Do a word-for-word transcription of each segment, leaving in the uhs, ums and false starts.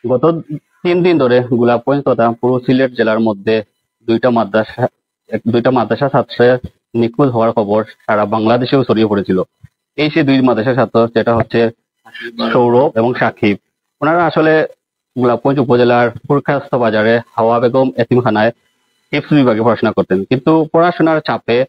গত তিন দিন ধরে গোলাপগঞ্জ তথা পুরো সিলেট জেলার মধ্যে দুইটা মাদ্রাসা এক- দুইটা মাদ্রাসা ছাত্রের নিখোঁজ হওয়ার খবর সারা বাংলাদেশেও ছড়িয়ে পড়েছিল। এই সেই দুই মাদ্রাসা ছাত্র, যেটা হচ্ছে সৌরভ এবং সাকিব। ওনারা আসলে গোলাপগঞ্জ উপজেলার ফুরকাস্ত বাজারে হাওয়া বেগম এতিমখানায় হিফজ বিভাগে পড়াশোনা করতেন, কিন্তু পড়াশোনার চাপে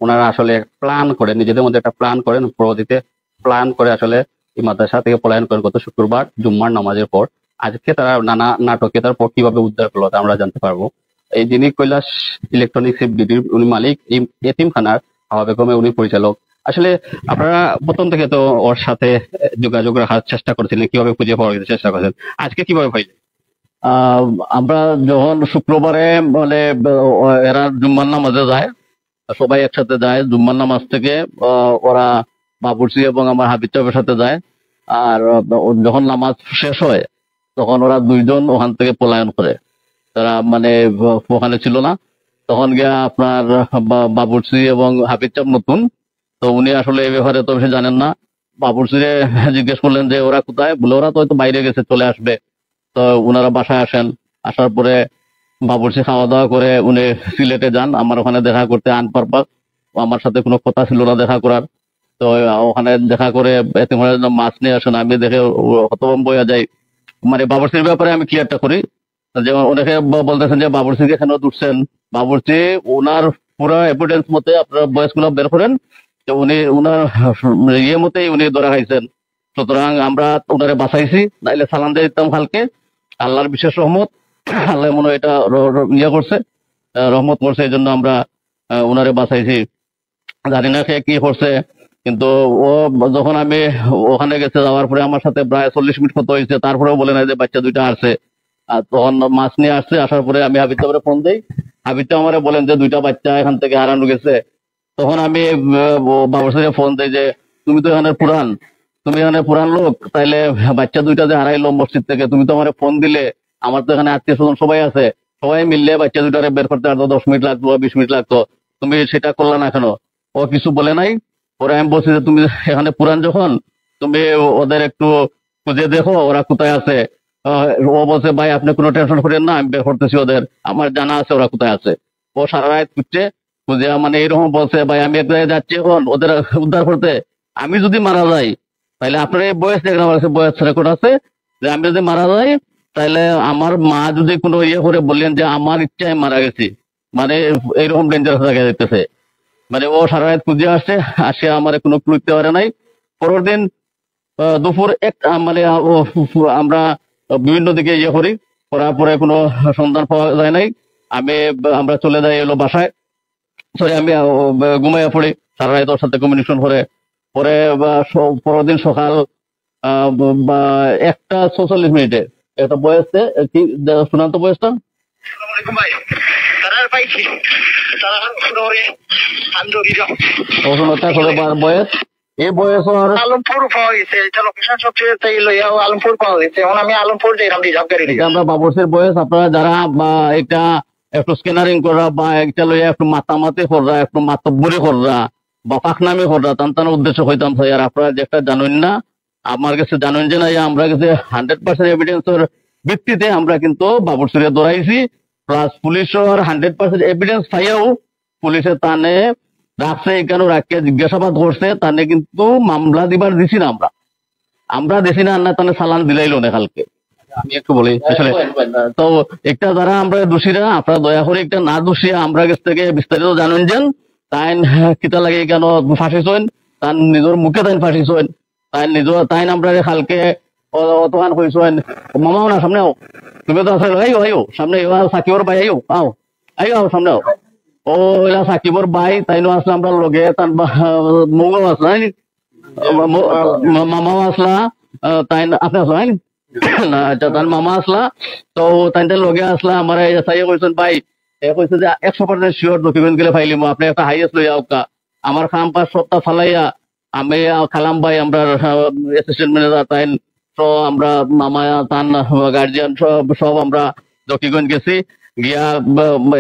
ওনারা আসলে প্ল্যান করে, নিজেদের মধ্যে একটা প্ল্যান করেন, পরবর্তীতে প্ল্যান করে আসলে এই মাদ্রাসা থেকে পলায়ন করেন গত শুক্রবার জুম্মার নামাজের পর। আজকে তারা নানা নাটকীয়তার পর কিভাবে উদ্ধার করলো, তা আমরা জানতে পারবো। এই যিনি কৈলাস ইলেকট্রনিক্স এফডিডির উনি মালিক, এই এতিমখানার হাওয়া বেগমে উনি পরিচালক। আসলে আপনারা প্রথম থেকে তো ওর সাথে যোগাযোগ রাখার চেষ্টা করছিলেন, কিভাবে খুঁজে পাওয়ার চেষ্টা করছেন, আজকে কিভাবে পাইলেন? আহ, আমরা যখন শুক্রবারে, মানে, এরা জুম্মার নামাজে যায়, সবাই একসাথে যায় জুম্মার নামাজ থেকে। আহ, ওরা বাবুর্চি এবং আমার হাবিব সাহেবের সাথে যায়। আর, আহ, যখন নামাজ শেষ হয়, তখন ওরা দুইজন ওখান থেকে পলায়ন করে। তারা, মানে, ওখানে ছিল না। তখন গিয়া আপনার বা-, বাবুর্চি এবং হাবিব সাহেব নতুন, তো উনি আসলে এই ব্যাপারে তো বেশি জানেন না। বাবুর্চিরে জিজ্ঞেস করলেন যে ওরা কোথায়, বলে ওরা তো হয়তো বাইরে গেছে, চলে আসবে। তো ওনারা বাসায় আসেন, আসার পরে বাবুর্চি খাওয়া দাওয়া করে উনি সিলেটে যান আমার ওখানে দেখা করতে, আন পারপাস। আমার সাথে কোনো কথা ছিল না দেখা করার। তো ওখানে দেখা করে এতিমখানার জন্য মাছ নিয়ে আসেন, আমি দেখে হতভম্ব হয়ে যাই। মানে, বাবুর্চির ব্যাপারে আমি ক্লিয়ারটা করি। যেমন অনেকে ব-, বলতেছেন যে বাবুর্চিকে কেন ধরছেন, বাবুর্চি ওনার পুরো এভিডেন্স মতে আপনারা ভয়েস গুলো বের করেন, যে উনি ওনার ইয়ে মতেই উনি ধরা খাইছেন। সুতরাং আমরা ওনারে বাঁচাইছি, নাইলে চালান দিয়ে দিতাম কালকে। আল্লাহর বিশেষ রহমত, আল্লাহ মনে হয় এটা র-, র-, ইয়ে করছে, আহ, রহমত করছে, এই জন্য আমরা, আহ, ওনারে বাঁচাইছি। জানি না সে কি করছে, কিন্তু ও যখন আমি ওখানে গেছে, যাওয়ার পরে আমার সাথে প্রায় চল্লিশ মিনিট কথা হয়েছে, তারপরেও বলে না যে বাচ্চা দুইটা আসছে। আর তখন মাছ নিয়ে আসছে, আসার পরে আমি হাবিব সাহেবরে ফোন দেই। হাবিব সাহেব আমারে বলেন যে দুইটা বাচ্চা এখান থেকে হারানো গেছে। তখন আমি, আহ, ও বাবুর্চিরে ফোন দেই যে, "তুমি তো এখানে পুরান, তুমি এখানে পুরান লোক, তাইলে বাচ্চা দুইটা যে হারাইলো মসজিদ থেকে, তুমি তো আমারে ফোন দিলে, আমার তো এখানে আত্মীয় স্বজন সবাই আছে, সবাই মিললে বাচ্চা দুইটারে বের করতে আরো দশ মিনিট লাগতো বা বিশ মিনিট লাগতো, তুমি সেটা করলা না কেন?" ও কিছু বলে নাই। পরে আমি বলছি যে, "তুমি এখানে পুরান যখন, তুমি ওদের একটু খুঁজে দেখো ওরা কোথায় আছে।" আহ, ও বলছে, "ভাই, আপনি কোনো টেনশন করেন না, আমি বের করতেছি ওদের, আমার জানা আছে ওরা কোথায় আছে।" ও সারা রাত খুঁজছে, খুঁজে মানে এইরকম বলছে, "ভাই, আমি এক জায়গায় যাচ্ছি এখন ওদের উদ্ধার করতে, আমি যদি মারা যাই, তাহলে আপনার এই ভয়েস দেখলাম, আমার কাছে ভয়েস রেকর্ড আছে, যে আমি যদি মারা যাই, তাহলে আমার মা যদি কোনো ইয়ে করে বললেন যে আমার ইচ্ছায় মারা গেছি, মানে এইরকম ডেঞ্জারাস জায়গায় যাইতেছে।" মানে ও সারা রাত খুঁজে আসছে, আসে আমার কোনো ক্লু দিতে পারে নাই। পরের দিন, আহ, দুপুর এক, আহ, মানে, আহ, ও, আমরা বিভিন্ন দিকে ইয়ে করি, করার পরে কোনো সন্ধান পাওয়া যায় নাই। আমি, আমরা চলে যাই হলো বাসায়, সরি, আমি, আহ, ও, ঘুমাইয়া পড়ি, সারা রাত ওর সাথে কমিউনিকেশন করে। পরে, আহ, স-, পরের দিন সকাল, আহ, ব-, বা একটা চৌচল্লিশ মিনিটে একটা ভয়েস, কি, শোনান তো ভয়েসটা। আসসালামু আলাইকুম ভাই। তারা পাইছি। তারা করে আন্দোলন। ও, শোনো, তারপরে বার ভয়েস। এই ভয়েস আর আলমপুর পাওয়া গেছে, এটা লোকেশন সবচেয়ে তাই লইয়া ও আলমপুর পাওয়া গেছে। এখন আমি আলমপুর যাইলাম রিজার্ভ গাড়ি এটা নিয়ে। আমরা বাবুর্চির ভয়েস, আপনারা যারা বা একটা একটু স্ক্যানারিং করা বা একটা লইয়া একটু মাতামাতি করা, একটু মাতব্বরি করা বা ফাঁকনামি করা, তান তান উদ্দেশ্য হইতাম চাই। আর আপনারা যে একটা জানেন না, আমার কাছে জানেন যে না, আমরা কাছে হান্ড্রেড পার্সেন্ট এভিডেন্সের ভিত্তিতে আমরা কিন্তু বাবুর্চিরে ধরাইছি, প্লাস পুলিশের হান্ড্রেড পার্সেন্ট এভিডেন্স পাইয়াও পুলিশে তানে রাখছে, এখানে রাখিয়া জিজ্ঞাসাবাদ করছে, তানে কিন্তু মামলা দিবার দিছি না আমরা। আমরা দিছি না, না তানে চালান দিলাইলো না কালকে। আমি একটু বলি, আসলে, বলেন, বলেন। তো একটা যারা আমরা দোষীরা, আপনারা দয়া করে একটা না দোষী আমরা কাছ থেকে বিস্তারিত জানেন যেন, তাইন কিতা লাগে কেন ফাঁসি চইন, তার নিজের মুখে তাইন ফাঁসি চইন, তাইন নিজের, তাইন আমরা কালকে অ-, অতখান কইছইন, "মামা, না সামনে আও, তুমি তো আসলে আইও, আইও, সামনে আইও, আর সাকিবর ভাই আইও, আও, আইও, আও, সামনে আও।" ও, এলা সাকিবর ভাই, তাইনও আসলে আমরা লগে, তার বা-, মৌগাও আসলে, তাই নি? মা-, মা-, মামাও আসলা, আহ, তাই না, আপনি আসলে, তাই নি? না, আচ্ছা, তার মামা আসলা, তো তাই তার লগে আসলা, আমার এই এসআই কইছেন, "ভাই," এ কইছে যে, "একশো পার্সেন্ট শিওর, দক্ষিণগঞ্জ গেলে ফাইলিমু, আপনি একটা হাইয়েস্ট লইয়া আউকা।" আমার কাম পাস সবটা ফালাইয়া, আমি, আহ, কালাম ভাই, আমরা, আহ, অ্যাসিস্ট্যান্ট ম্যানেজার, তাই তো আমরা মামা, তান গার্জিয়ান সব, সব আমরা দক্ষিণগঞ্জ গেছি, গিয়া,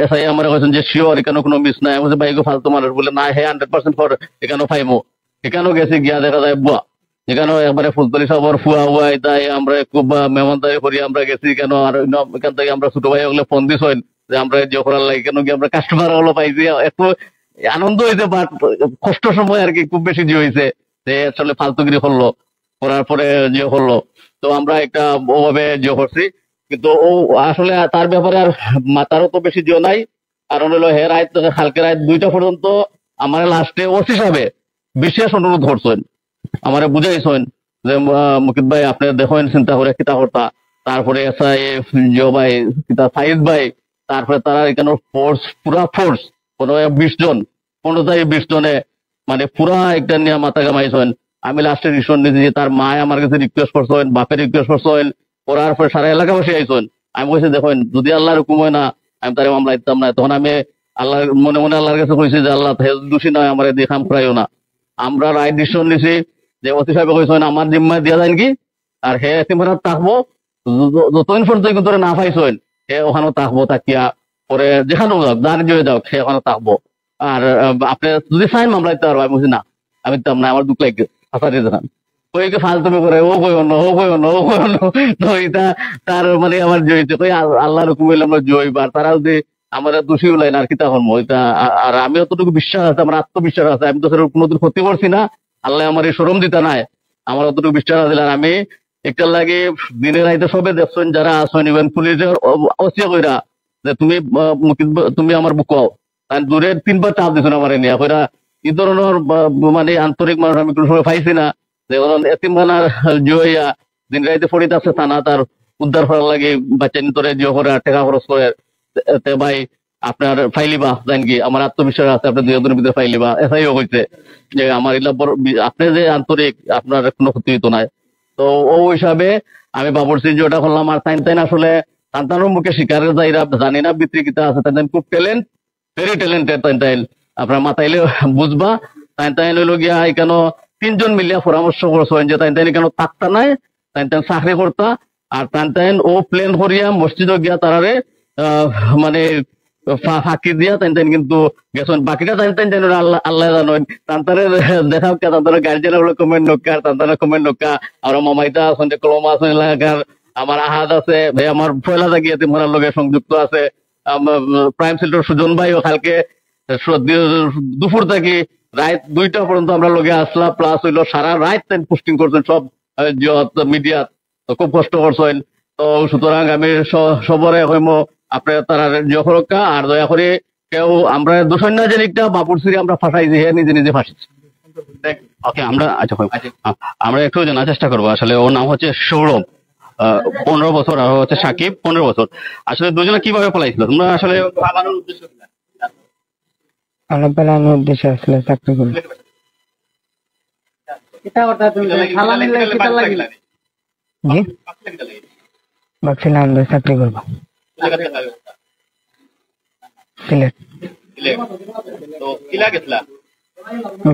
এসআই আমার কইছেন যে, "শিওর, এখানে কোনো মিস নাই।" আমি বলছি, "ভাই, এগো ফালতু মানুষ," বলে, "না, হে হান্ড্রেড পার্সেন্ট ফর, এখানেও ফাইমু।" এখানেও গেছি, গিয়া দেখা যায়, বুয়া, যেখানো একবারে ফুলতলি সাবর ফুয়া হুয়া ইতা, আমরা খুব, আহ, মেহমানদারি করি, আমরা গেছি কেন, আর অইন্য এখান থাকি আমরা ছোট ভাই অকলে ফোন দিছইন যে আমরা যে করার লাগি কেন কি আমরা কাস্টমার অকল পাইছি, একটু আনন্দ অইছে, but কষ্টর সময় আর কি খুব বেশি যে অইছে, যে আসলে ফালতুগিরি করলো, করার পরে যে করলো, তো আমরা একটা অভাবে যে করছি, কিন্তু ও আসলে তার ব্যাপারে আর মাতারও তো বেশি যে নাই, কারণ অইলো হে রাইত, কালকে রাইত দুইটা পর্যন্ত আমার লাস্টে ওসি সাবে বিশেষ অনুরোধ করছইন, আমারে বুঝাইছইন যে, আহ, মুকিত ভাই, আপনে দেখইন চিন্তা করি কিতা করতা, তারপরে এসআই জো ভাই, কিতা সাইদ ভাই, তারপরে তারা এখানো ফোর্স, পুরা ফোর্স, কোনো বিশ জন, পনেরো থেকে বিশ জনে মানে পুরা একটা নিয়া মাথা ঘামাইছইন। আমি লাস্টে ডিসিশন নিছি যে তার মায়ে আমার গেছে রিকোয়েস্ট করছইন, বাপে রিকোয়েস্ট করছইন, করার পরে সারা এলাকাবাসী আইছইন। আমি কইছি, "দেখইন, যদি আল্লার হুকুম অয় না, আমি তারে মামলা দিতাম না।" তখন আমি আল্লার, মনে মনে আল্লার গেছে কইছি যে, "আল্লা, হে দোষী নায়, আমারে দিয়া কাম করাইও না।" আমরা রাইট ডিসিশন নিছি যে ওসি সাবে কইছইন, "আমার জিম্মায় দিয়া যাইন কি, আর হে এতিমখানাত থাকবো, য-, য-, যতদিন পর্যন্ত কিন্তু না পাইছইন, হে ওখানো থাকবো, থাকিয়া পরে যেখানো যাউক, যার যে যাউক, হে ওখানো থাকবো। আর, আহ, আপনে যদি চাইন মামলা দিতা পারবা।" আমি কইছি, "না, আমি দিতাম না, আমার দুখ লাগে, হাসানি দেখান।" কই কি ফালতুমি করে, ও কই অন্য, ও কই অন্য, ও কই অন্য। তো ইটা তার মানে আমার জয়িত, কই আল-, আল্লার হুকুম অইলে আমরা জয়ী, আর তারা যদি আমারে দোষী উলাইন আর কিতা করমু? ইটা আ-, আর আমি অতটুকু বিশ্বাস আছে, আমার আত্মবিশ্বাস আছে, আমি তো সেরকম কোনোদিন ক্ষতি করছি না, আল্লায় আমারে শরম দিতা নায়, আমার অতটুকু বিশ্বাস আছে। আর আমি একটার লাগি দিনে রাইতে সবে দেখছইন, যারা আছইন, even পুলিশে অ-, ওসিয়ে কইরা যে, "তুমি, আহ, মুকিত ব-, তুমি আমার বুকো আও।" তাইন জোরে তিনবার চাপ দিছইন আমারে নিয়া, কইরা, ই ধরনর বা-, মানে আন্তরিক মানুষ আমি কোনো সময় পাইছি না। যে ওরা এতিমখানার জুয়াইয়া দিন রাইতে পড়ি থাকছে থানা তার উদ্ধার করার লাগি, বাচ্চা নিতরে জিও করে আর টাকা খরচ করে, তে, তে ভাই, আপনার পাইলিবা, জান কি, আমার আত্মবিশ্বাস আছে, আপনে দুই একদিনর ভিতরে পাইলিবা। এসআইও কইছে যে আমার ইলা বড় বি-, আপনে যে আন্তরিক, আপনার কোনো ক্ষতি হইতো না। তো ও হিসাবে আমি বাবুর্চির জুয়াটা করলাম, আর তাইন তাইন আসলে সন্তানের মুখে শিকারে যাইরা, জানি না ভিতরে কিতা আছে, তাইন তাইন খুব ট্যালেন্ট, ভেরি ট্যালেন্টেড তাইন তাইন। আপনার মাতাইলে বুঝবা, তাইন তাইন অইলো গিয়া এখানো তিনজন মিলিয়া পরামর্শ করছইন যে তাইন তাইন এখানো থাকতা নায়, তাইন তাইন চাকরি করতা, আর তাইন তাইন ও প্ল্যান করিয়া মসজিদো গিয়া তারারে, আহ, মানে, ফা-, ফাঁকি দিয়া তাইন তাইন কিন্তু গেছইন। বাকিটা তাইন তাইন জানইন, আল্লাহ, আল্লাহ জানইন। তান তারে দেখাউক্কা, তান তারে গার্জিয়ান অকলে কমেন্ট করউক্কা, তান তারে কমেন্ট করউক্কা। আর মামাইতা আছইন, যে কলম আছইন এলাকার, আমার আহাদ আছে, ভাই আমার পয়লা থাকি এতিমখানার লগে সংযুক্ত আছে। আম, প্রাইম সেলর সুজন ভাইও কালকে স-, দি-, দুপুর থাকি রাইত দুইটা পর্যন্ত আমরার লগে আছলা, প্লাস অইলো সারা রাইত তাইন পোস্টিং করছইন সব, আহ, যে, মিডিয়াত, তো খুব কষ্ট করছইন। তো সুতরাং আমি স-, সবরে কইমু, আপনে তারারে জিও করউক্কা, আর দয়া করি কেউ আমরা দোষর না জানি একটা বাবুর্চিরে আমরা ফাঁসাই যে হে নিজে নিজে ফাঁসি। ওকে, আমরা, আচ্ছা, কই-, আচ্ছা। আ-, আমরা একটু জানার চেষ্টা করবো আসলে। ওর নাম হচ্ছে সৌরভ, আহ, পনেরো বছর, আর হচ্ছে সাকিব, পনেরো বছর। আসলে দুজনে কিভাবে পলাইছিল? তোমরা আসলে পালানোর উদ্দেশ্য কি? আমরা পালানোর উদ্দেশ্য আসলে চাকরি করি। কিতা কথা তুমি? কিতা লাগি, ফালানি কিতা লাগি, লাগি, কিতা কিতা লাগি? লাগি? জি? কিতা লাগি? ভাবছিলাম আমরা চাকরি করবো। কিতা লাগি? সিলেট। সিলেট। তো কিলা গেছলা?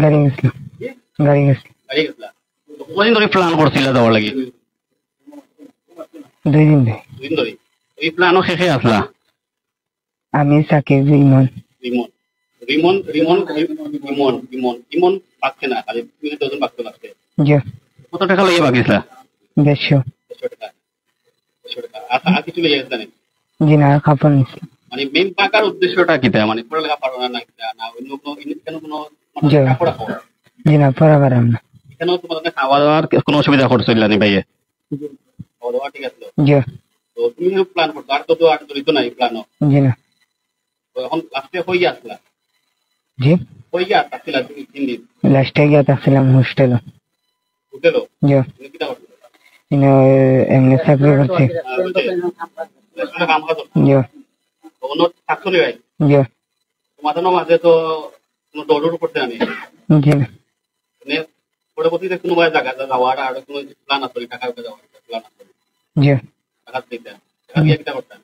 গাড়ি গেছিল। গাড়ি গেছিল। গাড়ি গেছলা। তো কদিন ধরি প্ল্যান করছিলা যাওয়ার লাগি? দুই দিন ধরি। দুই দিন ধরি। এই প্ল্যানও শেষে আসলা? আমি, সাকিব, ইমন। রিমন। রিমন, রিমন, রিমন, রিমন, রিমন বাঁচছে না, খালি তুমি দুজন বাঁচতে পারছে। জি। কত টাকা লইয়া বাগিছলা? দেড়শো। দেড়শো টাকা। দেড়শো টাকা। আর, আর কিছু লইয়া গেছে না? জি না, আর কাপড় নিছি। মানে, মেইন বাগার উদ্দেশ্যটা কিতা? মানে, পড়ালেখা পারো না, না কিতা? না, অন্য কোনো, অন্য কোনো, মানে, জি। কাপড় রাখো? জি না, পড়া পারাম না। এখানেও তোমাদের খাওয়া দাওয়ার কোনো অসুবিধা করছিল না, ভাইয়ে? খাওয়া দাওয়া ঠিক আছে? জি। তো তুমি প্ল্যান করছো, আর তো, তো আর জড়িত নাই প্ল্যানও। জি না। তো এখন লাস্টে কই গিয়া আসলা? জি? কই গিয়া আসলা দুই তিন দিন? লাস্টে গিয়া থাকছিলাম হোস্টেলো। হোটেলো? জি। তুমি কিতা করছো? ইনো এমনি চাকরি করছি। হ্যাঁ, বুঝছি। হোটেলো কাম কাজ করছো? জি। তো অন্য থাকছো নি ভাই? জি। তো মাঝে না মাঝে তো কোনো দৌড় করতে আনি। জি না। মানে পরবর্তীতে কোনো ভাই জায়গা যাওয়ার আর কোনো প্ল্যান আছে, টাকা পয়সা যাওয়ার প্ল্যান আছে? জি। টাকা দিতে। টাকা দিয়ে কিতা করতে?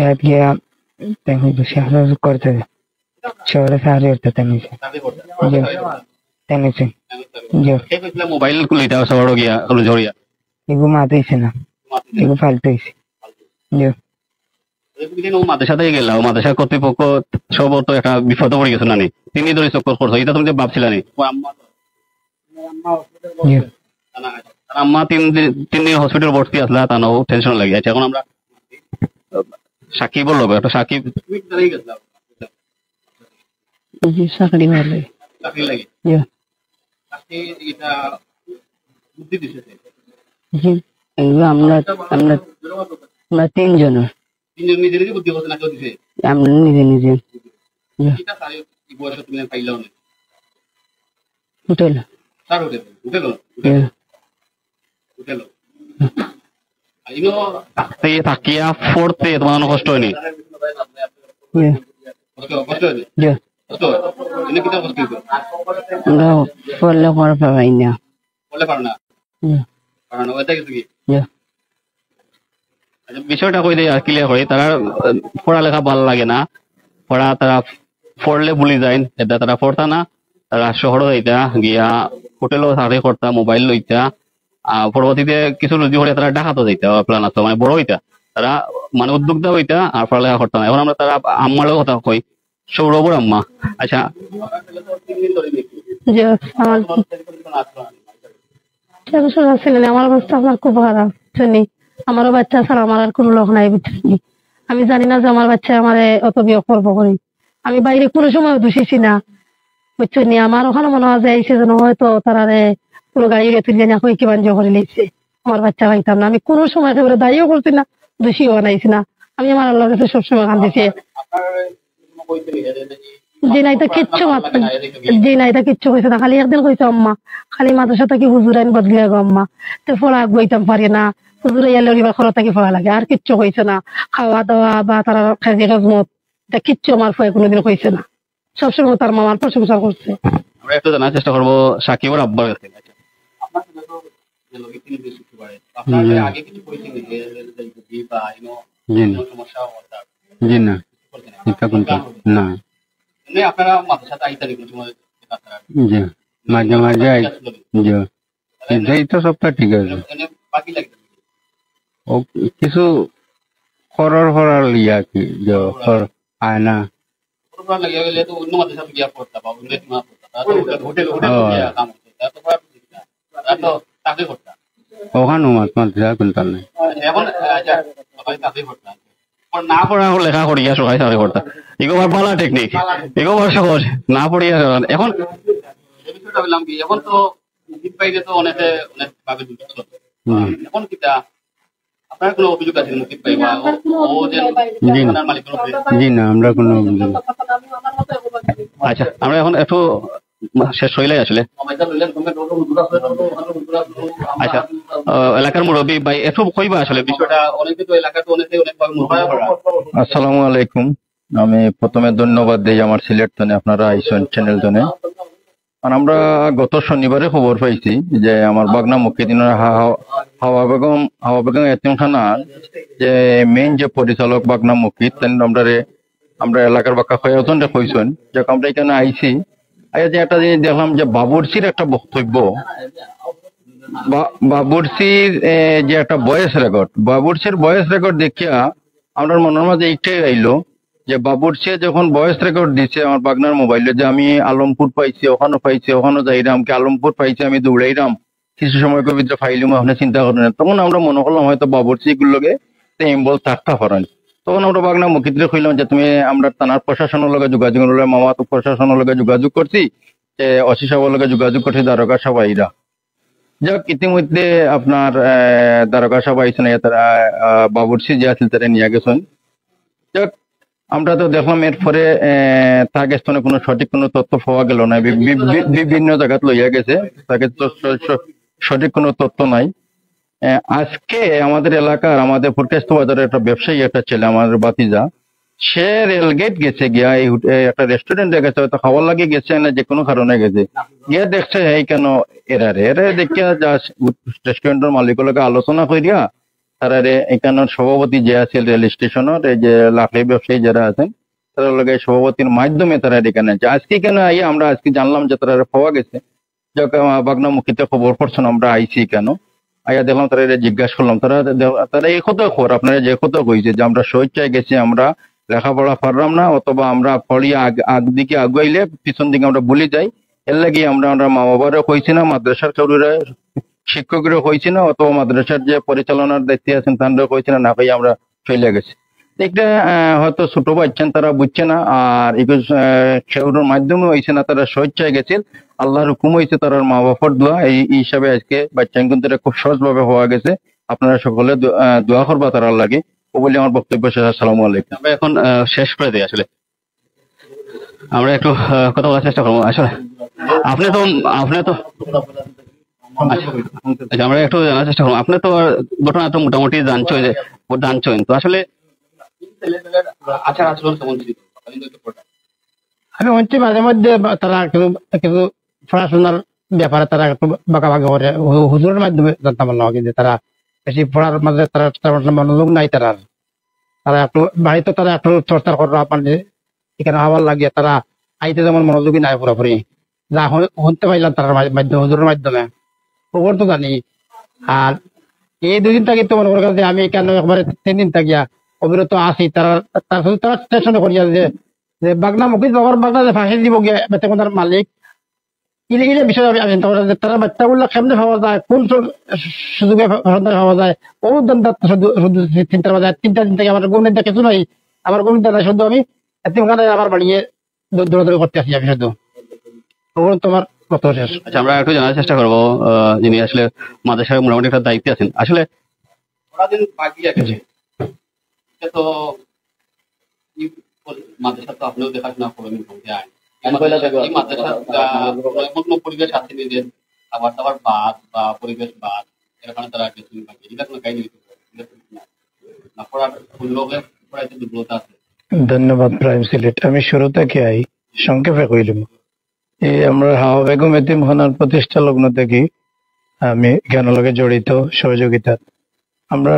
রাত গিয়া, দেখো, সাহায্য করতে হবে। শহরে সাহায্য করতে হবে, তাই নিছে। চাকরি করতে? জি। তাই নিছে। জি। সে কইছিল মোবাইল খুলে এটা শহরে গিয়া, কোনো ঝরিয়া। এগু মাত হইছে না। মাত হইছে না। এগু ফালতু হইছে। ফালতু। জি। তুমি যেন ও মাদ্রাসাতে গেলা, ও মাদ্রাসার কর্তৃপক্ষ সব তো একটা বিপদে পড়ে গেছে না নি? তিনি ধরে চক্কর করছো, এটা তুমি যে ভাবছিলা নি? ও আম্মা তো। জি। তার আম্মা তিন দিন, তিন দিন হসপিটাল ভর্তি আসলা, তানও টেনশন লাগে। আচ্ছা, এখন আমরা সাকিবর লগে, একটা সাকিব। জি, চাকরি ভালো। চাকরি লাগে? জি। চাকরি এটা বুদ্ধি দিছে কে? জি, এগুলো আমরা, আমরা, আমরা তিনজন। তিনজন নিজে নিজে বুদ্ধি করছে না কেউ দিছে? আমরা নিজে নিজে। জি। এটা তাই কি বয়সে তুমি পাইলাও না? হোটেল। স্যার হোটেল, হোটেল, জি। হোটেল। আর ইনো এই থাকিয়া পড়তে তোমার কোনো কষ্ট হয়নি? জি। কষ্ট, কষ্ট হয়নি? জি। কষ্ট হয়? এমনি কিতা কষ্ট হইতো? আমরা পড়লে পড়া পারাই না। পড়লে পারো না? জি। পারো না, ওইটা কিছু কি? জি। আচ্ছা, বিষয়টা কই দেই আর ক্লিয়ার করি, তারা আহ, পড়ালেখা ভালো লাগে না, পড়া তারা পড়লে ভুলি যায়, এটা তারা পড়তা না, তারা শহরও যাইতা, গিয়া হোটেলও চাকরি করতা, মোবাইল লইতা, আহ, পরবর্তীতে কিছু রুজি করে তারা ঢাকাত যাইতা, প্ল্যান আছে, মানে বড় হইতা, তারা মানে উদ্যোক্তা হইতা আর পড়ালেখা করতা না। এখন আমরা তারা আম্মারও কথা কই, সৌরভর আম্মা। আচ্ছা। জি, আসসালামু আলাইকুম। টেনশন আছে না, আমার অবস্থা আপনার খুব খারাপ, বুঝছেন নি? আমারও বাচ্চা ছাড়া আমার আর কোনো লোক নাই, বুঝছেন নি? আমি জানি না যে আমার বাচ্চা আমারে অত বিয়োগ করবো করি। আমি বাইরে কোনো সময় দুষিছি না, বুঝছেন নি? আমার ওখানে মনে হয় যে আইছে যেন হয়তো তারারে কোনো গাড়ি তুলে নিয়ে কই কি বাঞ্জ করে নিয়েছে। আমার বাচ্চা পাইতাম না, আমি কোনো সময় একেবারে দায়ীও করছি না, দোষীও বানাইছি না। আমি আমার আল্লাহর কাছে সবসময় কান্দিছি। জি না, এটা কিচ্ছু মাত-, জি না, এটা কিচ্ছু কইছে না। খালি একদিন কইছে, "আম্মা, খালি মাদ্রাসা থাকি হুজুর আইন বদলিয়া গো আম্মা, তো পড়া আগুয়াইতাম পারি না, হুজুর আইয়া লড়িবার খরচ থাকি পড়া লাগে, আর কিচ্ছু কইছে না।" খাওয়া দাওয়া বা তারা খেজি খেজমত, এটা কিচ্ছু আমার ফুয়ে কোনোদিন কইছে না। সবসময় তার মামার প্রশংসা করছে। আমরা একটু জানার চেষ্টা করবো সাকিবর আব্বার কাছে। আপনার সাথে তো যে লগে তিনি বেশি একটু বাড়ে। আপনার হুম। আগে কিছু কইছেন যে, যে, যে, যে, বা, you know, জি না। কোনো সমস্যা হওয়ার কারণে? জি না। করছেন না? এটা কোনটা? না। এমনি আপনারা মাদ্রাসাতে আইতেন কোনো সময়? জি। মাঝে মাঝে আই-, জি। এটাই তো সবটা ঠিক আছে। এমনি বাকি লাগে? ও কিছু খরর খরর ইয়া কি, যে খর-, আয় না। খরর খরর লাগিয়া গেলে তো অন্য মাদ্রাসাত গিয়া পড়তা বা অন্য এক মাদ্রাসাত পড়তা। তারা তো হোটেল, হোটেল, হোটেল ও। গিয়া কাম করতা। তারা তো পড়া ঠিক না। তারা তো চাকরি করতা। ওখানে মাত-, মাদ্রাসা কোনটা নাই। এখন, আচ্ছা, সবাই চাকরি করতা। আর না পড়া লেখা করিয়া সবাই চাকরি করতা। ইগো আবার ভালা টেকনিক। ইগো আবার সহজ। না পড়িয়া এখন এই বিষয়টা বললাম কি, এখন তো মুকিত ভাইরে তো অনেকে অনেক ভাবে দূষিত করে। হুম। এখন কিতা আপনার কোনো অভিযোগ আছে মুকিত ভাই বা ও, ও যে জি না। আপনার মালিকের উপরে? জি না, আমরা কোনো অভিযোগ। আচ্ছা, আমরা এখন একটু শেষ হইলাই আসলে। আচ্ছা, আহ, এলাকার মুরব্বী ভাই একটু কইবা আসলে বিষয়টা, অনেকে তো এলাকাতে অনেকে অনেকভাবে মুরব্বী করা। আসসালামু আলাইকুম। আমি প্রথমে ধন্যবাদ দেই আমার সিলেট তনে আপনারা আইসন চ্যানেল তনে। আর আমরা গত শনিবারে খবর পাইছি যে আমার বাগনা মুকিদিনের হা-, হা-, হাওয়া বেগম, হাওয়া বেগম এতিমখানা যে মেইন যে পরিচালক বাগনা মুকিদ, তেন আমরারে, আমরা এলাকার বাক্কা কয়েকজনরে কইছেন যে আমরা এখানে আইছি, আইয়া যে একটা জিনিস দেখলাম যে বাবুর্চির একটা বক্তব্য, বা-, বাবুর্চির, এ, যে একটা ভয়েস রেকর্ড, বাবুর্চির ভয়েস রেকর্ড দেখিয়া আমরার মনের মাঝে এইটাই আইলো যে বাবুর্চিয়ে যখন ভয়েস রেকর্ড দিছে আমার বাগনার মোবাইলে যে আমি আলমপুর পাইছি, ওখানে পাইছি, ওখানে যাইরাম, কি আলমপুর পাইছি, আমি দৌড়াইরাম, কিছু সময় ভিতরে ফাইলুম, ওখানে চিন্তা করেন। তখন আমরা মনে করলাম হয়তো বাবুর্চি এগুলোর লগে ইনভলভ থাকতে পারেন। তখন আমরা বাগনা মুকিদরে কইলাম যে তুমি আমরা থানার প্রশাসনের লগে যোগাযোগ করলে, মামা তো প্রশাসনের লগে যোগাযোগ করছি, যে ওসি সাহেবের লগে যোগাযোগ করছি, দারোগা সাহেব আইরা। যাক, ইতিমধ্যে আপনার, আহ, দারোগা সাহেব আইছেন, এ তারা, আহ, বাবুর্চি যে আছিল তারা নিয়ে গেছেন। যাক, আমরা তো দেখলাম এরপরে, আহ, তার কাছ থেকে কোনো সঠিক কোনো তথ্য পাওয়া গেল না, বি-, বি-, বি-, বিভিন্ন জায়গাত লইয়া গেছে, তার কাছে তো স-, স-, সঠিক কোনো তথ্য নাই। আহ, আজকে আমাদের এলাকার, আমাদের ফুটকাস্ত বাজারের একটা ব্যবসায়ী একটা ছেলে, আমাদের ভাতিজা, সে রেলগেট গেছে গিয়া, এই হোট-, এই একটা রেস্টুরেন্টে গেছে, হয়তো খাওয়ার লাগি গেছে না, যে কোনো কারণে গেছে, গিয়া দেখছে এই কেন এরারে, এরা দেখিয়া যা রেস্টুরেন্টের মালিকের লগে আলোচনা করিয়া তারারে এখানোর সভাপতি যে আছে রেল স্টেশনের, এই যে লাকড়ি ব্যবসায়ী যারা আছেন, তারা লগে সভাপতির মাধ্যমে তারা এখানে আছে। আজকে এখানে আইয়া আমরা আজকে জানলাম যে তারা পাওয়া গেছে। যাক, আহ, বাগনা মুকিতে খবর করছেন, আমরা আইছি কেন, আইয়া দেখলাম, তারা এটা জিজ্ঞাসা করলাম, তারা দে-, তারা এই কথা খবর, আপনারা যে কথা কইছে যে আমরা স্বেচ্ছায় গেছি, আমরা লেখাপড়া পারলাম না, অথবা আমরা পড়িয়া আগ-, আগ দিকে আগুয়াইলে পিছন দিকে আমরা ভুলি যাই, এর লাগি আমরা, আমরা মা বাবারও কইছি না, মাদ্রাসার কেউরে শিক্ষকরে কইছি না, অথবা মাদ্রাসার যে পরিচালনার দায়িত্বে আছেন তানরে কইছি না, না কইয়া আমরা চলে গেছি। একটা, আহ, হয়তো ছোট বাচ্চান, তারা বুঝছে না, আর একটু, আহ, কেউর মাধ্যমে হইছে না, তারা স্বেচ্ছায় গেছিল, আল্লাহর হুকুম হইছে, তারার মা বাবার দোয়া, এই এই হিসাবে আজকে বাচ্চাইন কিন্তু খুব সহজভাবে হওয়া গেছে। আপনারা সকলে দো-, আহ, দোয়া করবা তারার লাগি, ও বলে আমার বক্তব্য শেষ। আসসালামু আলাইকুম। আমরা এখন, আহ, শেষ করে দিই আসলে। আমরা একটু, আহ, কথা বলার চেষ্টা করবো। আসলে আপনি তো, আপনি তো, আচ্ছা, আচ্ছা, আমরা একটু জানার চেষ্টা করবো। আপনি তো ঘটনা তো মোটামুটি জানছো যে, জানছেন তো আসলে আচার আচরণ কেমন ছিল? আমি শুনছি মাঝে মধ্যে বা-, তারা কিছু, কিছু পড়াশোনার ব্যাপারে তারা একটু বাঁকাবাকি করে, হু-, হুজুরের মাধ্যমে জানতাম পারলাম আর কি, যে তারা বেশি পড়ার মাঝে তারা তেমন একটা মনোযোগ নাই তারা। তারা একটু বাড়িতে তারা একটু চর্চা করলো, মানে এখানে হওয়ার লাগিয়া তারা আইতে যেমন মনোযোগী নাই পুরোপুরি, যা হু-, শুনতে পাইলাম তার মা-, মাধ্যমে, হুজুরের মাধ্যমে, খবর তো জানি। আর এই দুই দিন থাকি তো মনে করেন যে আমি কেন একবারে তিন দিন থাকিয়া অবিরত আছি, তারা, তারা শুধু তারা টেনশন করিয়া যে, যে বাগনা মুখী বাবার বাগনা যে ফাঁসি দিব গিয়া বেতে কোনার মালিক, ইলে, ইলে বিষয়ে আমি, আমি চিন্তা করি যে তারা বাচ্চাগুলো কেমনে পাওয়া যায়, কোন সু-, সুযোগে সন্ধান পাওয়া যায়, ও ধান্দাত শুধু, শুধু চিন্তার মাঝে তিনটা দিন থেকে আমার ঘুম নিতে কিছু নাই, আমার ঘুম নিতে নাই, শুধু আমি এতিমখানায় আমার বাড়িয়ে দৌ-, দৌড়াদৌড়ি করতে আসি আমি শুধু। তখন তোমার কত শেষ। আচ্ছা, আমরা একটু জানার চেষ্টা করবো, আহ, যিনি আসলে মাদ্রাসার মোটামুটি একটা দায়িত্বে আছেন। আসলে সারাদিন বাকি আছে। জি। এটা তো এই মাদ্রাসা তো আপনিও দেখাশোনা করেন মোটামুটি। আর এই পয়লা মাদ্রাসা, থেকে এই মাদ্রাসা, আহ, এমন কোনো পরিবেশ আছে নি যে খাবার দাবার বাদ বা পরিবেশ বাদ, এর কারণে তারা গেছেন বাকি? এটা কোনো কাহিনী হইতে পারে? এটা তো না। না পড়ার সুযোগে পড়াইতে দুর্বলতা আছে। ধন্যবাদ প্রাইম সিলেট। আমি শুরু থেকে আই, সংক্ষেপে কইলাম। এই আমরা হাওয়া বেগম এতিমখানার প্রতিষ্ঠা লগ্ন থেকে আমি এখানে লগে জড়িত সহযোগিতা। আমরা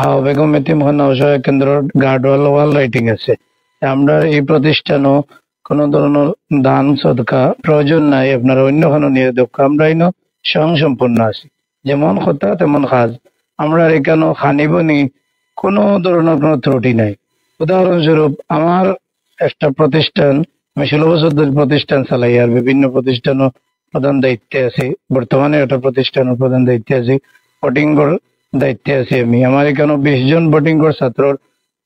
হাওয়া বেগম এতিমখানা অসহায় কেন্দ্রর গার্ড ওয়াল, ওয়াল রাইটিং আছে। আমরা এই প্রতিষ্ঠানও কোনো ধরনের দান সদকা প্রয়োজন নাই, আপনারা অন্য খানো নিয়ে দেখ। আমরা ইনো স্বয়ং সম্পূর্ণ আছি, যেমন কথা তেমন কাজ। আমরা এখানে খানি বনি কোনো ধরনের কোনো ত্রুটি নাই। উদাহরণস্বরূপ, আমার একটা প্রতিষ্ঠান, আমি ষোলো বছর ধরে প্রতিষ্ঠান চালাই, আর বিভিন্ন প্রতিষ্ঠানও প্রধান দায়িত্বে আছি। বর্তমানে একটা প্রতিষ্ঠানের প্রধান দায়িত্বে আছি, ভোটিংর দায়িত্বে আছি আমি। আমার এখানে বিশ জন ভোটিংর ছাত্রর,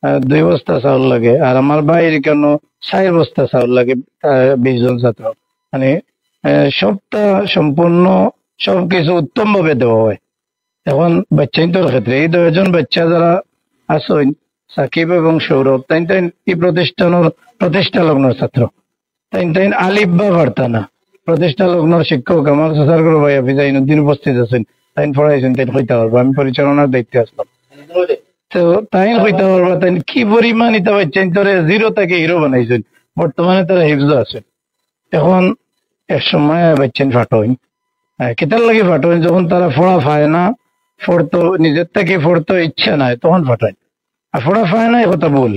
আহ, দুই বস্তা চাউল লাগে, আর আমার ভাইর এখানে চার বস্তা চাউল লাগে, আহ, বিশ জন ছাত্র। মানে, আহ, সবটা সম্পূর্ণ, সবকিছু উত্তমভাবে দেওয়া হয়। এখন বাচ্চাইন্তর ক্ষেত্রে এই দশজন বাচ্চা যারা আছইন, সাকিব এবং সৌরভ, তাইন তাইন এই প্রতিষ্ঠানের প্রতিষ্ঠা লগ্নর ছাত্র। তাইন তাইন আলিফ বা পারতা না। প্রতিষ্ঠা লগ্নর শিক্ষক আমার চাচার ঘরর ভাই হাফিজ আইনুদ্দিন উপস্থিত আছইন, তাইন পড়াইছইন, তাইন কইতা পারবা, আমি পরিচালনার দায়িত্বে আছলাম। তো তাইন কইতা পারবা, তাইন কি পরিমাণ ইতা বাচ্চাইন্তরে জিরো থেকে হিরো বানাইছইন। বর্তমানে তারা হিফজো আছইন। এখন এক সময় বাচ্চাইন ফাটইন, আহ, কিতার লাগি ফাটইন? যখন তারা পড়া পায় না, পড়তো, নিজের থেকে পড়তো ইচ্ছা নাই, তখন ফাটইন। আর পড়া পায় না, এই কথা ভুল।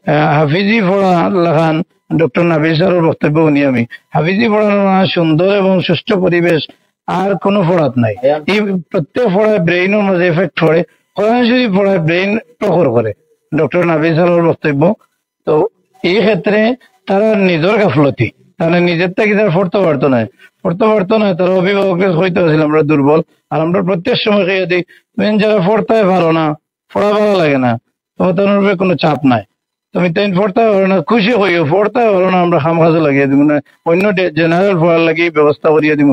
আহ, হাফিজি পড়া লাখান, ডক্টর নাবিল স্যারর বক্তব্য শুনি আমি, হাফিজি পড়ার মতো সুন্দর এবং সুষ্ঠু পরিবেশ আর কোনো পড়াত নাই। এই প্রত্যেক পড়ায় ব্রেইনর মাঝে এফেক্ট করে, কোরআন শরীফ পড়ায় ব্রেইন প্রখর করে, ডক্টর নাবিল স্যারর বক্তব্য। তো এই ক্ষেত্রে তারা নিজর গাফলতি, তারা নিজের থেকে তারা পড়তে পারতো না, পড়তে পারতো না, তারা অভিভাবকরে কইতা আছিল আমরা দুর্বল। আর আমরা প্রত্যেক সময় কইয়া দেই, তুমি যারা পড়তায় পারো না, পড়া ভালা লাগে না, তোমার তার উপরে কোনো চাপ নাই, তুমি তাইন পড়তায় পারো না, খুশি হইও, পড়তায় পারো না, আমরা কাম কাজে লাগিয়ে দিব না, অন্য জেনারেল পড়ার লাগি ব্যবস্থা করিয়া দিব।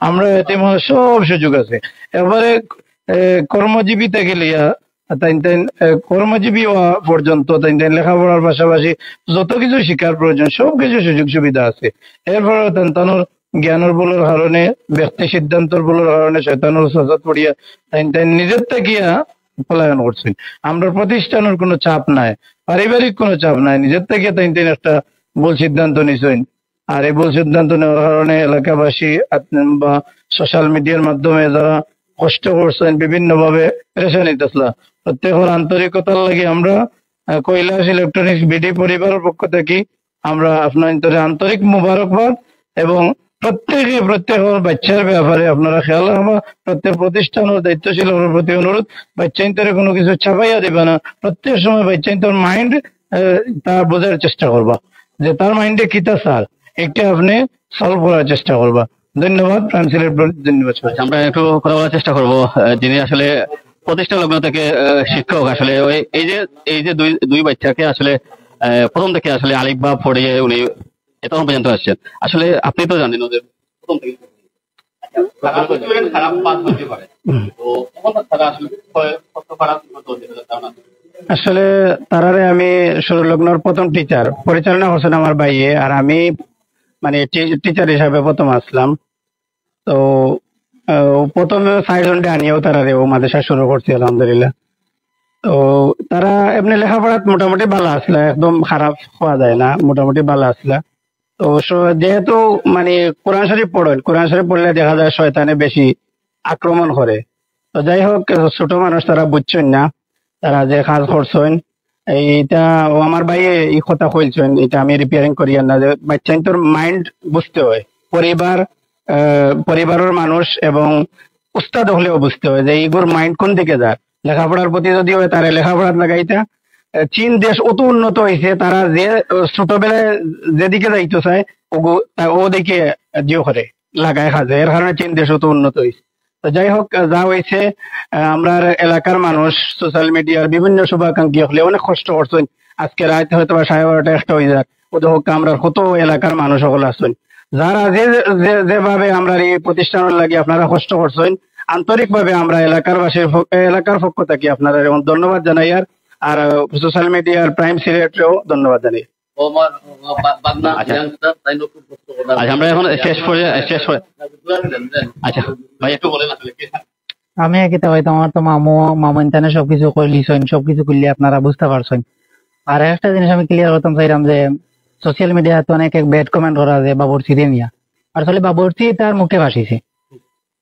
আমরা এতিমখানার সব সুযোগ আছে। একবারে, এ, কর্মজীবী থেকে লইয়া তাইন তাইন, এ, কর্মজীবী হওয়া পর্যন্ত তাইন তাইন লেখাপড়ার পাশাপাশি যত কিছু শিক্ষার প্রয়োজন, সব কিছু সুযোগ সুবিধা আছে। এরপরে তান তানোর জ্ঞানর বলর কারণে, ব্যক্তি সিদ্ধান্তর বলর কারণে শয়তানর ওয়াসওয়াসাত পড়িয়া তাইন তাইন নিজের থাকিয়া পলায়ন করছইন। আমরা প্রতিষ্ঠানের কোনো চাপ নাই, পারিবারিক কোনো চাপ নাই, নিজের থাকিয়া তাইন তাইন একটা ভুল সিদ্ধান্ত নিছইন। আর এই ভুল সিদ্ধান্ত নেওয়ার কারণে এলাকাবাসী আত-, বা সোশ্যাল মিডিয়ার মাধ্যমে যারা কষ্ট করছইন, বিভিন্নভাবে পেরেশানিত আছলা, প্রত্যেকের আন্তরিকতার লাগি আমরা, আহ, কৈলাস ইলেকট্রনিক্স বিডি পরিবারের পক্ষ থেকে আমরা আপনার আন্তরিক মুবারকবাদ এবং প্রত্যেকে প্রত্যেকের বাচ্চার ব্যাপারে আপনারা খেয়াল রাখবা। প্রত্যেক প্রতিষ্ঠানের দায়িত্বশীল হওয়ার প্রতি অনুরোধ, বাচ্চাইন্তরে কোনো কিছু চাপাইয়া দিবা না। প্রত্যেক সময় বাচ্চাইন্তর মাইন্ড, আহ, তা বোঝার চেষ্টা করবা যে তার মাইন্ডে কিতা স্যার, একটা আপনি সলভ করার চেষ্টা করবা। ধন্যবাদ, প্রাণ সিলেট ব্লগ, ধন্যবাদ সবাই। আচ্ছা, আমরা একটু কথা বলার চেষ্টা করব, আহ, যিনি আসলে প্রতিষ্ঠা লগ্ন থেকে, আহ, শিক্ষক, আসলে ওই, এই যে, এই যে দুই, দুই বাচ্চাকে আসলে, আহ, প্রথম থেকে আসলে আলিফ বা পড়িয়ে উনি এতক্ষণ পর্যন্ত আসছেন। আসলে আপনি তো জানেন ওদের প্রথম থেকে। আচ্ছা, খারাপ student খারাপ পাস হতে পারে। তো তখন তারা আসলে কত খারাপ হতে পারে, ধারণা আছে? আসলে তারারে আমি শুরু লগ্নর প্রথম টিচার, পরিচালনা করছেন আমার ভাইয়ে, আর আমি মানে টি-, টিচার হিসাবে প্রথম আসলাম। তো, আহ, প্রথমে চারজনরে আনিয়াও তারারে ও মাদ্রাসা শুরু করছি, আলহামদুলিল্লাহ। তো তারা এমনি লেখাপড়াত মোটামুটি ভালা আছলা, একদম খারাপ কওয়া যায় না, মোটামুটি ভালা আছলা। তো স-, যেহেতু মানে কোরআন শরীফ পড়ইন, কোরআন শরীফ পড়লে দেখা যায় শয়তানে বেশি আক্রমণ করে। তো যাই হোক, ছোট মানুষ, তারা বুঝছইন না, তারা যে কাজ করছইন, এইটা ও আমার ভাইয়ে এই কথা কইলছইন, এটা আমি repairing করি আর না, যে বাচ্চাইন্তর mind বুঝতে হয়, পরিবার, আহ, পরিবারের মানুষ এবং উস্তাদ হলেও বুঝতে হয় যে এইগুর mind কোন দিকে যার। লেখাপড়ার প্রতি যদি হয়, তারে লেখাপড়াত লাগাইতা। আহ, চীন দেশ অত উন্নত হইছে, তারা যে, আহ, ছোটবেলায় যেদিকে যাইতে চায়, ওগু-, তা ওদিকে জিও করে, লাগায় কাজে, এর কারণে চীন দেশ অত উন্নত হইছে। তো যাই হোক, আহ, যা হইছে, আহ, আমরার এলাকার মানুষ, সোশ্যাল মিডিয়ার বিভিন্ন শুভাকাঙ্ক্ষী হকলে অনেক কষ্ট করছইন। আজকে রাত হয়তো বা সাড়ে বারোটা, একটা হয়ে যাক, ও দেখো, আমরার কত এলাকার মানুষ সকল আছইন, যারা যে, যে, যেভাবে আমরার এই প্রতিষ্ঠানের লাগি আপনারা কষ্ট করছইন, আন্তরিকভাবে আমরা এলাকার বাসীর পক্ষ-, এলাকার পক্ষ থাকি আপনারা যেমন ধন্যবাদ জানাই, আর, আর, আহ, সোশ্যাল মিডিয়ার প্রাইম সিলেটরেও ধন্যবাদ জানাই। ও আমার, ও বা-, বাগনা আচ্ছা। Youngster, তাই না, খুব কষ্ট করলাম। আচ্ছা, আমরা এখন শেষ পর্যায়ে, শেষ পর্যায়ে। আচ্ছা, ভাই, একটু বলেন আসলে কি? আমি আর কিতা কইতাম, আমার তো মামু, মামু ইন্টারনেট সবকিছু কইলিছইন, সবকিছু কইলে আপনারা বুঝতে পারছইন। আর একটা জিনিস আমি clear করতাম চাইরাম যে সোশ্যাল মিডিয়াত অনেক এক ব্যাড কমেন্ট করা যে বাবুর্চিরে নিয়া। আসলে বাবুর্চি তার মুখে ফাঁসিছে,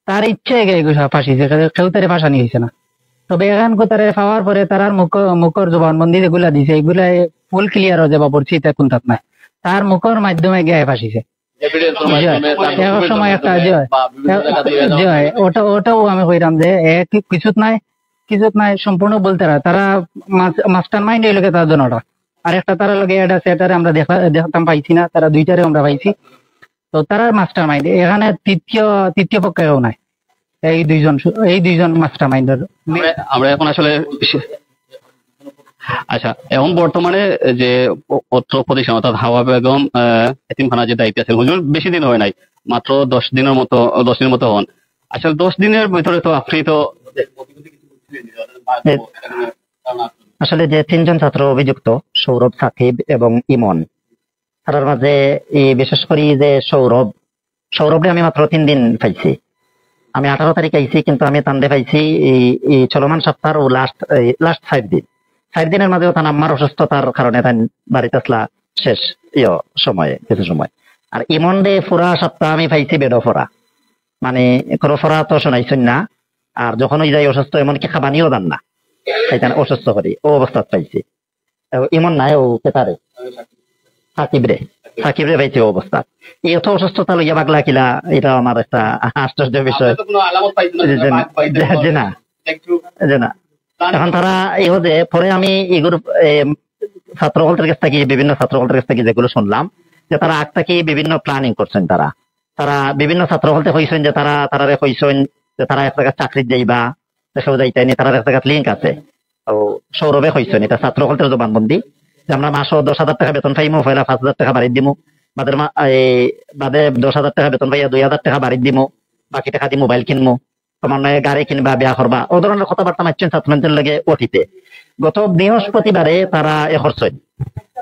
তার ইচ্ছে এগিয়ে এগিয়ে ফাঁসিছে, কেউ, কেউ তারে ফাঁসানি হইছে না। তবে এখন তারে পাওয়ার পরে তারার মুখ, মুখর জবানবন্দি যেগুলা দিছে, এগুলা ফুল ক্লিয়ার হয় যে বাবুর্চি এটা কোনটাত নাই, তার মুখর মাধ্যমে গিয়ে ফাঁসিছে। Evidence-র জি, মাধ্যমে তার এক document সময় একটা, জমা জি, হয়, বা বিভিন্ন জায়গা দিয়ে জি, হয়, ওটা, ওটাও আমি কইরাম যে এ কি-, কিছুত নাই, কিছুত নাই, সম্পূর্ণ বলতে না। তারা মাস-, মাস্টার মাইন্ড এই লোকে তার জন্য ওটা। আর একটা তারা লোকে এটা সেটারে আমরা দেখা, দেখতাম পাইছি না, তারা দুইটারে আমরা পাইছি। তো তারা মাস্টার মাইন্ড, এখানে তৃতীয়, তৃতীয় পক্ষ কেউ নাই। এই দুইজন শু-, এই দুইজন মাস্টার মাইন্ডের। আমরা, আমরা এখন আসলে সে-, আচ্ছা, এখন বর্তমানে যে অ-, অত্র প্রতিষ্ঠান অর্থাৎ হাওয়া বেগম, আহ, এতিমখানা যে দায়িত্বে আছেন, হুজুর বেশি দিন হয় নাই, মাত্র দশ দিনের মতো, দশ দিনের মতো হন। আসলে দশ দিনের ভিতরে তো আপনি তো এ, আসলে যে তিনজন ছাত্র অভিযুক্ত, সৌরভ, সাকিব এবং ইমন, তারার মাঝে এই বিশেষ করে যে সৌরভ, সৌরভরে আমি মাত্র তিন দিন পাইছি। আমি আঠারো তারিখ আইছি, কিন্তু আমি তানরে পাইছি এই, এই চলমান সপ্তাহর ও লাস্ট, এই লাস্ট ফাইভ দিন। ফাইভ দিনের মাঝেও তান আম্মার অসুস্থতার কারণে তান বাড়িত আসলা শেষ ইয়ো সময়ে, কিছু সময়। আর ইমনরে পুরা সপ্তাহ আমি পাইছি বেডো পড়া, মানে কোনো পড়া তো শোনাইছইন না। আর যখন ওই যাই অসুস্থ, এমনকি খাবানিও দেন না, খাইতাম অসুস্থ করি, ও অবস্থাত পাইছি। ও ইমন নাই, ও কেতারে? সাকিব রে, সাকিব রে পাইছি ও অবস্থা। এই অত অসুস্থতা লইয়া পাগলা কিলা, এটা আমার একটা আশ্চর্য বিষয়। আপনি তো কোনো আলামত পাইছেন না, জি, জি, বাঘ পাইছেন জি, জি না। একটু জি না। এখন তারা এই যে পরে আমি এগুর, এ, ছাত্র হলদের কাছ থেকে, বিভিন্ন ছাত্র হলদের কাছ থেকে যেগুলো শুনলাম, যে তারা আগ থেকে বিভিন্ন প্ল্যানিং করছেন তারা। তারা বিভিন্ন ছাত্র হলতে কইছেন যে তারা, তারারে কইছেন যে তারা এক জায়গায় চাকরিত যাইবা, দেশেও যাইতাই নি, তারার এক জায়গাত লিংক আছে। তো সৌরভে কইছেন, এটা ছাত্র হলতে জবানবন্দি, যে আমরা মাসও দশ হাজার টাকা বেতন পাইমু, পয়লা পাঁচ হাজার টাকা বাড়ি দিমু, বাদের মা-, এই বাদে দশ হাজার টাকা বেতন পাইয়া দুই হাজার টাকা বাড়ি দিমু, বাকি টাকা দি মোবাইল কিনমু, তোমার নয় গাড়ি কিনবা, বিয়া করবা, ও ধরনের কথাবার্তা মারছেন ছাত্রছাত্রীর লগে অতীতে। গত বৃহস্পতিবারে তারা এ করছেন,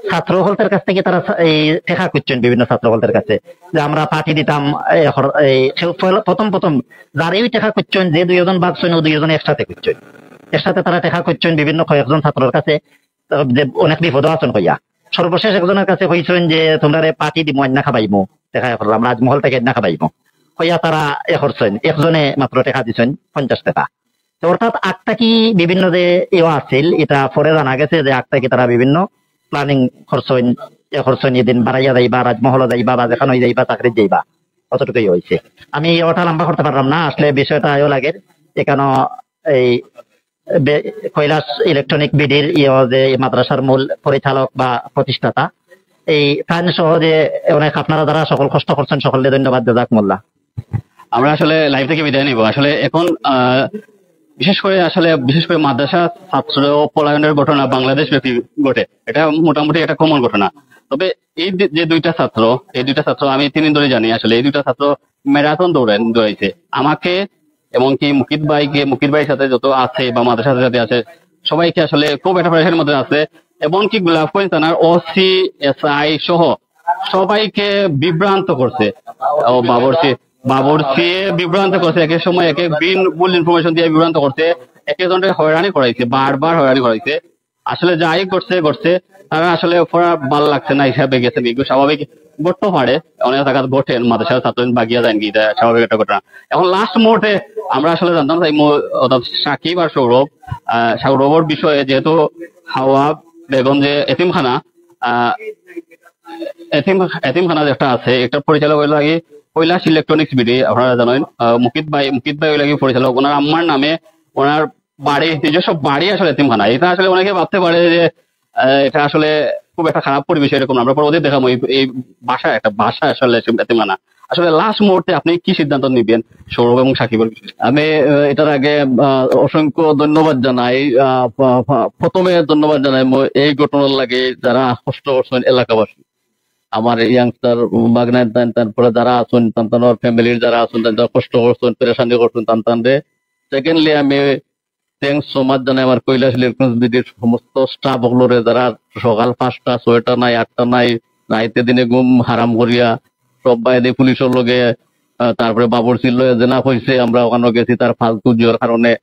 ছাত্র হলদের কাছ থেকে তারা ছা-, এই টেকা খুঁজছেন বিভিন্ন ছাত্র হলদের কাছে, যে আমরা পার্টি দিতাম। এ কর-, এই কেউ পয়লা-, প্রথম প্রথম যারাই টেকা খুঁজছেন, যে দুইজন বাদ ছয়, ও দুইজন একসাথে খুঁজছেন, একসাথে তারা টেকা খুঁজছেন বিভিন্ন কয়েকজন ছাত্রর কাছে, তারা যে অনেক বিপদ আছেন কইয়া। সর্বশেষ একজনের কাছে কইছেন যে, "তোমরা রে পার্টি দিমু, আইন্না খাবাইমু, দেখা করলাম রাজমহল থেকে আইন্না খাবাইমু।" কইয়া তারা এ করছেন, একজনে মাত্র টেকা দিছেন পঞ্চাশ টাকা। তো অর্থাৎ আগ থাকি বিভিন্ন যে ইয়ে আছিল, এটা পরে জানা গেছে যে আগ থাকি তারা বিভিন্ন প্ল্যানিং করছেন, এ করছেন, এদিন বাড়াইয়া যাইবা, রাজমহল যাইবা, বা যেখানে যাইবা, চাকরি যাইবা, অতটুকুই হয়েছে। আমি ওটা লম্বা করতে পারলাম না, আসলে বিষয়টা আয়ও লাগে। এখানে এই বে-, কৈলাস ইলেকট্রনিক বিডির ইয়ে যে এই মাদ্রাসার মূল পরিচালক বা প্রতিষ্ঠাতা, এই তান সহ যে অনেক আপনারা যারা সকল কষ্ট করছেন, সকলকে ধন্যবাদ, জাজাকুমুল্লাহ। আমরা আসলে লাইভ থেকে বিদায় নিব। আসলে এখন আহ, বিশেষ করে আসলে বিশেষ করে মাদ্রাসা ছাত্র পলায়নের ঘটনা বাংলাদেশ ব্যাপী ঘটে, এটা মোটামুটি একটা কমন ঘটনা। তবে এই যে যে দুইটা ছাত্র, এই দুইটা ছাত্র আমি তিন দিন ধরে জানি, আসলে এই দুইটা ছাত্র ম্যারাথন দৌড়ান দৌড়াইছে। আমাকে এবং কি মুকিত ভাইকে, মুকিত ভাইয়ের সাথে যত আছে বা মাদ্রাসার সাথে আছে, সবাইকে আসলে খুব একটা প্রেশারের মধ্যে আছে। এমনকি গোলাপগঞ্জ থানার ওসি, এসআই সহ সবাইকে বিভ্রান্ত করছে। ও বাবুর্চি, বাবুর্চি বিভ্রান্ত করছে, এক এক সময় এক এক ভিন্ন ভুল ইনফরমেশন দিয়ে বিভ্রান্ত করছে, এক একজনকে হয়রানি করাইছে, বারবার হয়রানি করাইছে। আসলে যাই করছে করছে, তারা আসলে পড়া ভালো লাগছে না হিসাবে গেছে, এগুলো স্বাভাবিক ঘটতে পারে, অনেক জায়গায় ঘটেন, মাদ্রাসার ছাত্র বাগিয়া যান কি, এটা স্বাভাবিক একটা ঘটনা। এখন লাস্ট মুহূর্তে আমরা আসলে জানতাম তাই মো-, অর্থাৎ সাকিব আর সৌরভ, আহ, সৌরভর বিষয়ে যেহেতু হাওয়া বেগম যে এতিমখানা, আহ, এতিম এতিমখানা যেটা আছে, একটা পরিচালক হইল আগে কৈলাস ইলেকট্রনিক্স বিডি, আপনারা জানেন, আহ, মুকিত ভাই, মুকিত ভাই হইল আগে পরিচালক, ওনার আম্মার নামে ওনার বাড়ি, নিজস্ব বাড়ি আসলে এতিমখানা। এটা আসলে অনেকে ভাবতে পারে যে আহ, এটা আসলে খুব একটা খারাপ পরিবেশ, এরকম আমরা পরবর্তী দেখাবো। এই এই ভাষা, একটা ভাষা আসলে এতিমখানা। আসলে লাস্ট মুহূর্তে আপনি কি সিদ্ধান্ত নিবেন সৌরভ এবং সাকিবের বিষয়ে? আমি আহ, এটার আগে আহ, অসংখ্য ধন্যবাদ জানাই। আহ, প- প- প্রথমে ধন্যবাদ জানাই ম- এই ঘটনার লাগে যারা কষ্ট করছেন এলাকাবাসী, আমার ইয়াংস্টার বাগনায় তান, তারপরে যারা আছেন, তান তানোর ফ্যামিলির যারা আছেন, তান যারা কষ্ট করছেন, পেরেশানি করছেন, তান তানরে। সেকেন্ডলি, আমি থ্যাংকস সো মাচ জানাই আমার কৈলাস ইলেকট্রনিক্স বিডির সমস্ত স্টাফ অকলরে, যারা সকাল পাঁচটা, ছয়টা নাই, আটটা নাই, রাইতে দিনে ঘুম হারাম করিয়া সব বাইরে পুলিশের লগে, আহ, তারপরে বাবুর্চির লগে যেনা হইছে, আমরা ওখানে গেছি তার ফালতু জিওর কারণে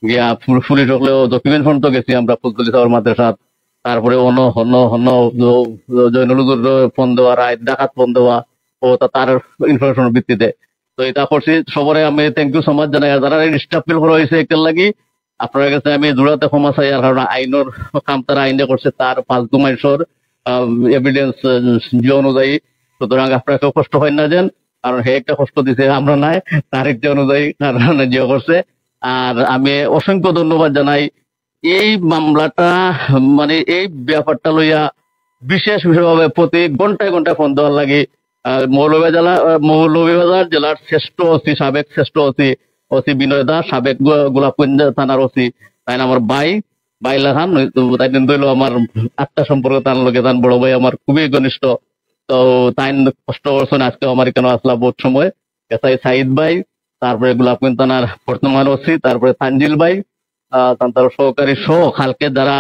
গিয়া পুল-, পুলিশ হকলেও ডকুমেন্ট ফোন তো গেছি আমরা ফুলতলি সাগর মাদ্রাসাত, তারপরে অন হন হন জ-, জয়নুল হুজুর ফোন দেওয়া, রাইত ডাকাত ফোন দেওয়া, ও তা তার ইনফরমেশনের ভিত্তিতে। তো এটা করছি, সবরে আমি থ্যাংক ইউ সো মাচ জানাই। আর যারা ডিস্টার্ব ফিল করা হয়েছে এটার লাগি, আপনার কাছে আমি জোড়াতে ক্ষমা চাই। আর কারণ আইনের কাম তারা আইনে করছে, তার ফালতু মানুষের এভিডেন্স যে অনুযায়ী। সুতরাং আপনারা কেউ কষ্ট হয় না যেন, কারণ হে একটা কষ্ট দিছে, আমরা নাই, তার একটা অনুযায়ী কারণ যে করছে। আর আমি অসংখ্য ধন্যবাদ জানাই এই মামলাটা, মানে এই ব্যাপারটা লইয়া বিশেষ বিশেষভাবে প্রতি ঘন্টায় ঘন্টায় ফোন দেওয়ার লাগি। আহ, মৌলভীবাজার, আহ, মৌলভীবাজার জেলার শ্রেষ্ঠ ওসি, সাবেক শ্রেষ্ঠ ওসি, ওসি বিনয় দাস, সাবেক গো-, গোলাপগঞ্জ থানার ওসি, তাই না আমার ভাই, ভাই লাখান, ওই তো তাই দিন ধইলো আমার আত্মা সম্পর্ক, তার লগে তার বড় ভাই আমার খুবই ঘনিষ্ঠ। তো তাই কষ্ট করছেন, আজকে আমার এখানে আসলা বহুত সময়, এসআই সাইদ ভাই, তারপরে গোলাপগঞ্জ থানার বর্তমান ওসি, তারপরে তানজিল ভাই, আহ, তান তার সহকারী সহ কালকে যারা,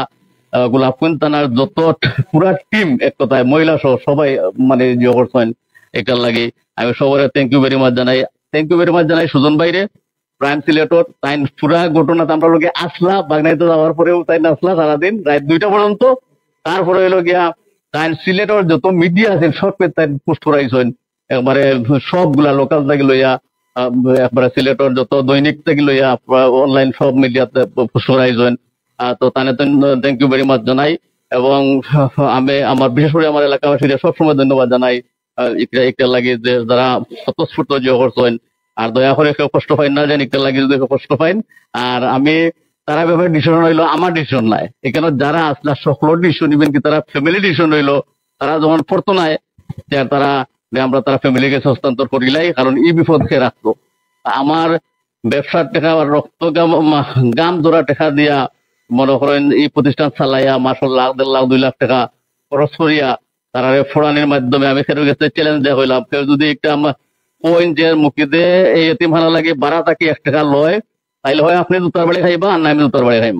আহ, গোলাপগঞ্জ থানার যত ট-, পুরা টিম এক কথায় মহিলা সহ সবাই, আহ, মানে ইয়ে করছেন এটার লাগি। আমি সবাই থ্যাংক ইউ ভেরি মাচ জানাই, থ্যাংক ইউ ভেরি মাচ জানাই সুজন ভাইরে, প্রাইম সিলেটর। তাই পুরা ঘটনা তো আমরা লগে আসলা, বাগনাইতে যাওয়ার পরেও তাই আসলা সারাদিন রাত দুইটা পর্যন্ত। তারপরে হইলো গিয়া তাই সিলেটর যত মিডিয়া আছে সব তাই পোস্ট করাইছেন, একবারে সবগুলা লোকাল থেকে লইয়া, আহ, একবারে সিলেটর যত দৈনিক থেকে লইয়া, আহ, অনলাইন সব মিডিয়াতে পোস্ট করাইছেন। আহ, তো তানে তো থ্যাংক ইউ ভেরি মাচ জানাই। এবং আমি আমার, বিশেষ করে আমার এলাকাবাসীদের সবসময় ধন্যবাদ জানাই। আহ, একটা, একটা লাগে যে যারা স্বতঃস্ফূর্ত যে করছেন, আর দয়া করে কেউ কষ্ট পাইন না, যেন একটা লাগে যদি কেউ কষ্ট পাইন। আর আমি তারা ব্যাপারে ডিসিশন হইলো আমার ডিসিশন নাই, এখানে যারা আসলে সকলের ডিসিশন, ইভেন কি তারা ফ্যামিলি ডিসিশন হইলো, তারা যখন পড়তো নাই, তে তারা, যে আমরা তারা ফ্যামিলির কাছে হস্তান্তর করিলাই, কারণ এই বিপদকে রাখতো। আমার ব্যবসার টাকা আর রক্ত গাম, মা-, গাম ধরা টাকা দিয়া, মনে করেন, এই প্রতিষ্ঠান চালাইয়া মাসে লাখ, দেড় লাখ, দুই লাখ টাকা খরচ করিয়া তারারে ফোরানির মাধ্যমে আমি ফেরত গেছে চ্যালেঞ্জ দেওয়া হইলাম। কেউ যদি একটা আমার কইন যে মুকিদে এই এতিমখানা লাগে বাড়া থাকি এক টাকা লয়, তাইলে হয় আপনি জুতার বাড়ি খাইবা, আর না আমি জুতার বাড়ি খাইব।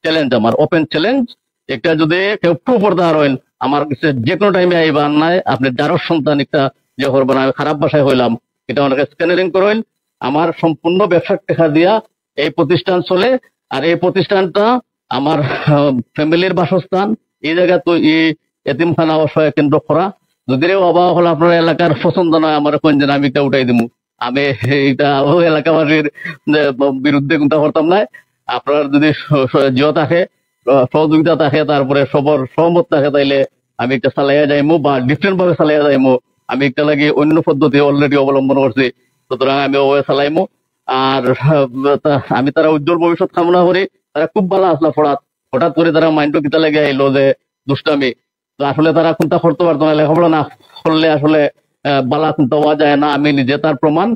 চ্যালেঞ্জ আমার, ওপেন চ্যালেঞ্জ। একটা যদি কেউ প্রুফ করতে পারেন আমার কাছে যে কোনো টাইমে আইবা, আর নাই আপনি যারও সন্তান একটা ইয়ে করবেন, আমি খারাপ ভাষায় হইলাম, এটা ওনাকে স্ক্যানারিং করেন। আমার সম্পূর্ণ ব্যবসার টাকা দিয়া এই প্রতিষ্ঠান চলে, আর এই প্রতিষ্ঠানটা আমার, আহ, ফ্যামিলির বাসস্থান, এই জায়গা তো এই এতিমখানা অসহায় কেন্দ্র করা। যদি রে বাবা হলে আপনার এলাকার পছন্দ নয়, আমার কোন দিন আমি এটা উঠাই দিমু। আমি এটা ও এলাকাবাসীর, আহ, বিরুদ্ধে কোনটা করতাম না। আপনার যদি স-, স-, জিও থাকে, আহ, সহযোগিতা থাকে, তারপরে সবর সহমত থাকে, তাইলে আমি একটা চালাইয়া যাইমু বা ডিফারেন্ট ভাবে চালাইয়া যাইমু। আমি একটা লাগি অন্য পদ্ধতি অলরেডি অবলম্বন করছি, সুতরাং আমি ওভাবে চালাইমু। আর, আহ, তা-, আমি তারা উজ্জ্বল ভবিষ্যৎ কামনা করি। তারা খুব ভালো আসলা পড়াত, হঠাৎ করে তারা মাইন্ডও কিতা লাগে আইলো যে দুষ্টামি। তো আসলে তারা কোনটা করতে পারতো না, লেখাপড়া না করলে আসলে, আহ, বালা কোনটা হওয়া যায় না। আমি নিজে তার প্রমাণ।